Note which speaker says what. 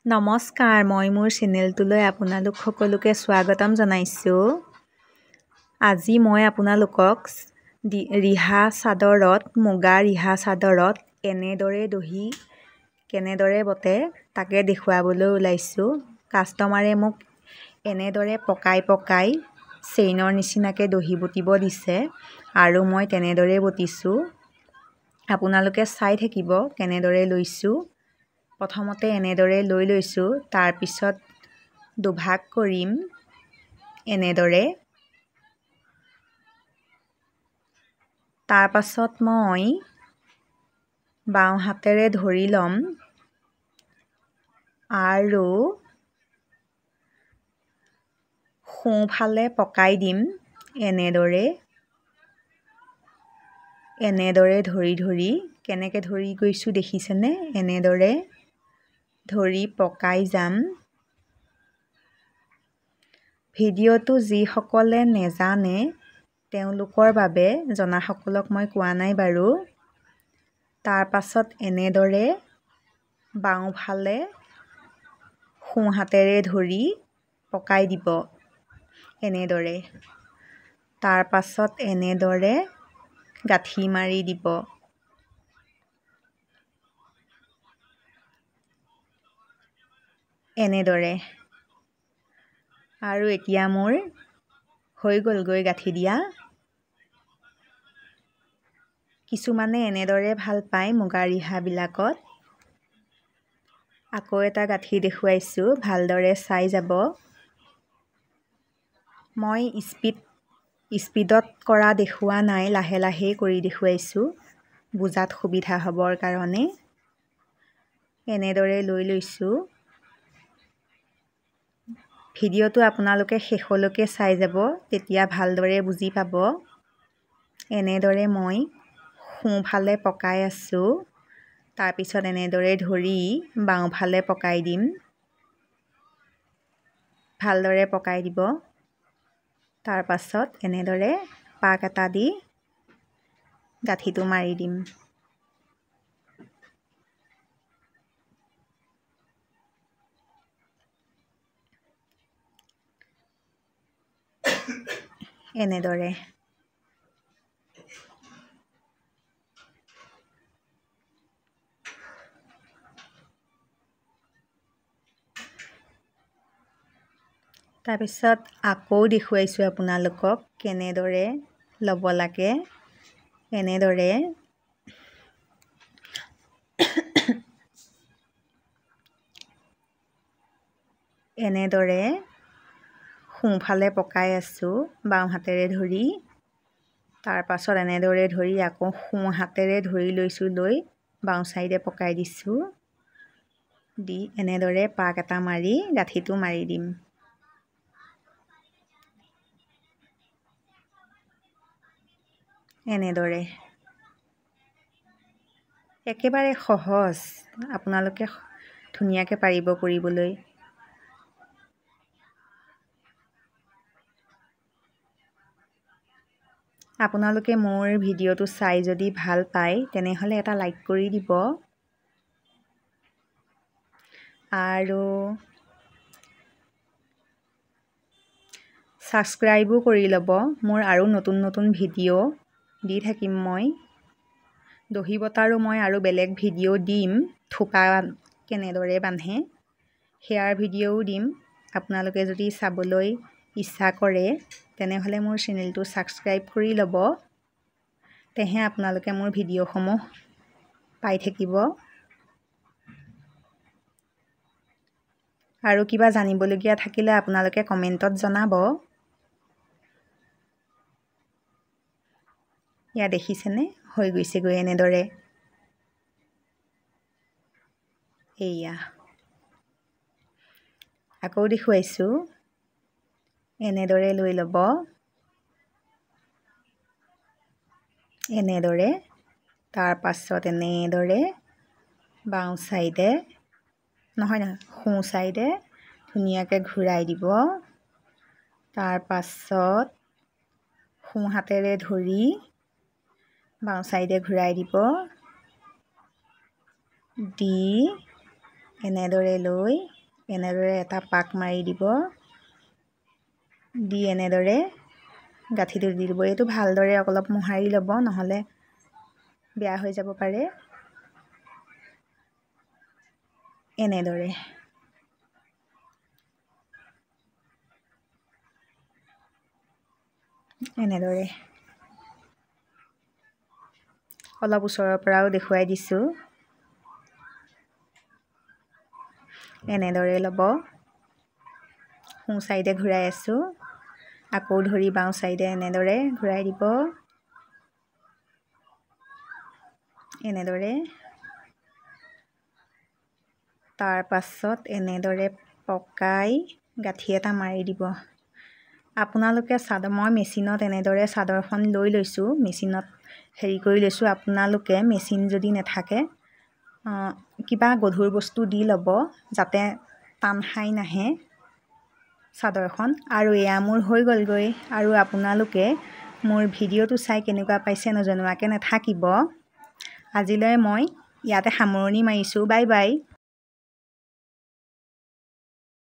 Speaker 1: নমস্কাৰ, মই মোৰ চেনেলটোলৈ আপোনালোক সকলোকে স্বাগতম জনাইছোঁ। আজি মই আপোনালোকক ৰিহা চাদৰত, মুগা ৰিহা চাদৰত এনেদৰে দহি কেনেদৰে বটে তাকে দেখুৱাবলৈ ওলাইছোঁ। কাষ্টমাৰে মোক এনেদৰে পকাই পকাই চেইনৰ নিচিনাকৈ দহি বটিব দিছে আৰু মই তেনেদৰে বটিছোঁ। আপোনালোকে চাই থাকিব কেনেদৰে লৈছোঁ। প্ৰথমতে এনেদৰে লৈ লৈছোঁ, তাৰপিছত দুভাগ কৰিম এনেদৰে। তাৰপাছত মই বাওঁ হাতেৰে ধৰি ল'ম আৰু সোঁফালে পকাই দিম এনেদৰে। এনেদৰে ধৰি ধৰি কেনেকৈ ধৰি গৈছোঁ দেখিছেনে? এনেদৰে ধৰি পকাই যাম। ভিডিঅ'টো যিসকলে নেজানে তেওঁলোকৰ বাবে, জনাসকলক মই কোৱা নাই বাৰু। তাৰপাছত এনেদৰে বাওঁফালে সোঁহাতেৰে ধৰি পকাই দিব এনেদৰে। তাৰপাছত এনেদৰে গাঁঠি মাৰি দিব। এনেদৰে। আৰু এতিয়া মোৰ হৈ গ'লগৈ গাঁঠি দিয়া। কিছুমানে এনেদৰে ভাল পায় মুগা ৰিহাবিলাকত। আকৌ এটা গাঁঠি দেখুৱাইছোঁ, ভালদৰে চাই যাব। মই স্পীডত কৰা দেখুওৱা নাই, লাহে লাহেই কৰি দেখুৱাইছোঁ বুজাত সুবিধা হ'বৰ কাৰণে। এনেদৰে লৈ লৈছোঁ। ভিডিঅ'টো আপোনালোকে শেষলৈকে চাই যাব, তেতিয়া ভালদৰে বুজি পাব। এনেদৰে মই সোঁফালে পকাই আছোঁ, তাৰপিছত এনেদৰে ধৰি বাওঁফালে পকাই দিম। ভালদৰে পকাই দিব। তাৰপাছত এনেদৰে পাক এটা দি গাঁঠিটো মাৰি দিম। এনেদৰে। তাৰপিছত আকৌ দেখুৱাইছোঁ আপোনালোকক কেনেদৰে ল'ব লাগে। এনেদৰে এনেদৰে সোঁফালে পকাই আছোঁ বাওঁ হাতেৰে ধৰি। তাৰপাছত এনেদৰে ধৰি আকৌ সোঁ হাতেৰে ধৰি লৈছোঁ, লৈ বাওঁ চাইডে পকাই দিছোঁ। দি এনেদৰে পাক এটা মাৰি গাঁঠিটো মাৰি দিম। এনেদৰে। একেবাৰে সহজ, আপোনালোকে ধুনীয়াকৈ পাৰিব কৰিবলৈ। আপোনালোকে মোৰ ভিডিঅ'টো চাই যদি ভাল পায় তেনেহ'লে এটা লাইক কৰি দিব আৰু ছাবস্ক্ৰাইবো কৰি ল'ব। মোৰ আৰু নতুন নতুন ভিডিঅ' দি থাকিম মই। দহি বটাৰো মই আৰু বেলেগ ভিডিঅ' দিম, থোপা কেনেদৰে বান্ধে সেয়াৰ ভিডিঅ'ও দিম। আপোনালোকে যদি চাবলৈ ইচ্ছা কৰে তেনেহ'লে মোৰ চেনেলটো ছাবস্ক্ৰাইব কৰি ল'ব, তেহে আপোনালোকে মোৰ ভিডিঅ'সমূহ পাই থাকিব। আৰু কিবা জানিবলগীয়া থাকিলে আপোনালোকে কমেণ্টত জনাব। এয়া দেখিছেনে, হৈ গৈছেগৈ এনেদৰে। এয়া আকৌ দেখুৱাইছোঁ। এনেদৰে লৈ ল'ব এনেদৰে। তাৰপাছত এনেদৰে বাওঁ চাইডে, নহয় নহয়, সোঁ চাইডে ধুনীয়াকৈ ঘূৰাই দিব। তাৰপাছত সোঁ হাতেৰে ধৰি বাওঁ চাইডে ঘূৰাই দিব। দি এনেদৰে লৈ এনেদৰে এটা পাক মাৰি দিব, দি এনেদৰে গাঁঠিটো দি দিব। এইটো ভালদৰে অলপ মোহাৰি ল'ব, নহ'লে বেয়া হৈ যাব পাৰে। এনেদৰে এনেদৰে অলপ ওচৰৰ পৰাও দেখুৱাই দিছোঁ। এনেদৰে ল'ব, সোঁ চাইডে ঘূৰাই আছোঁ, আকৌ ধৰি বাওঁ চাইডে এনেদৰে ঘূৰাই দিব। এনেদৰে তাৰ পাছত এনেদৰে পকাই গাঁঠি এটা মাৰি দিব। আপোনালোকে চাদৰ, মই মেচিনত এনেদৰে চাদৰখন লৈ লৈছোঁ, মেচিনত হেৰি কৰি লৈছোঁ। আপোনালোকে মেচিন যদি নাথাকে কিবা গধুৰ বস্তু দি ল'ব, যাতে টান খাই নাহে চাদৰখন। আৰু এয়া মোৰ হৈ গ'লগৈ। আৰু আপোনালোকে মোৰ ভিডিঅ'টো চাই কেনেকুৱা পাইছে নজনোৱাকৈ নাথাকিব। আজিলৈ মই ইয়াতে সামৰণি মাৰিছোঁ। Bye bye.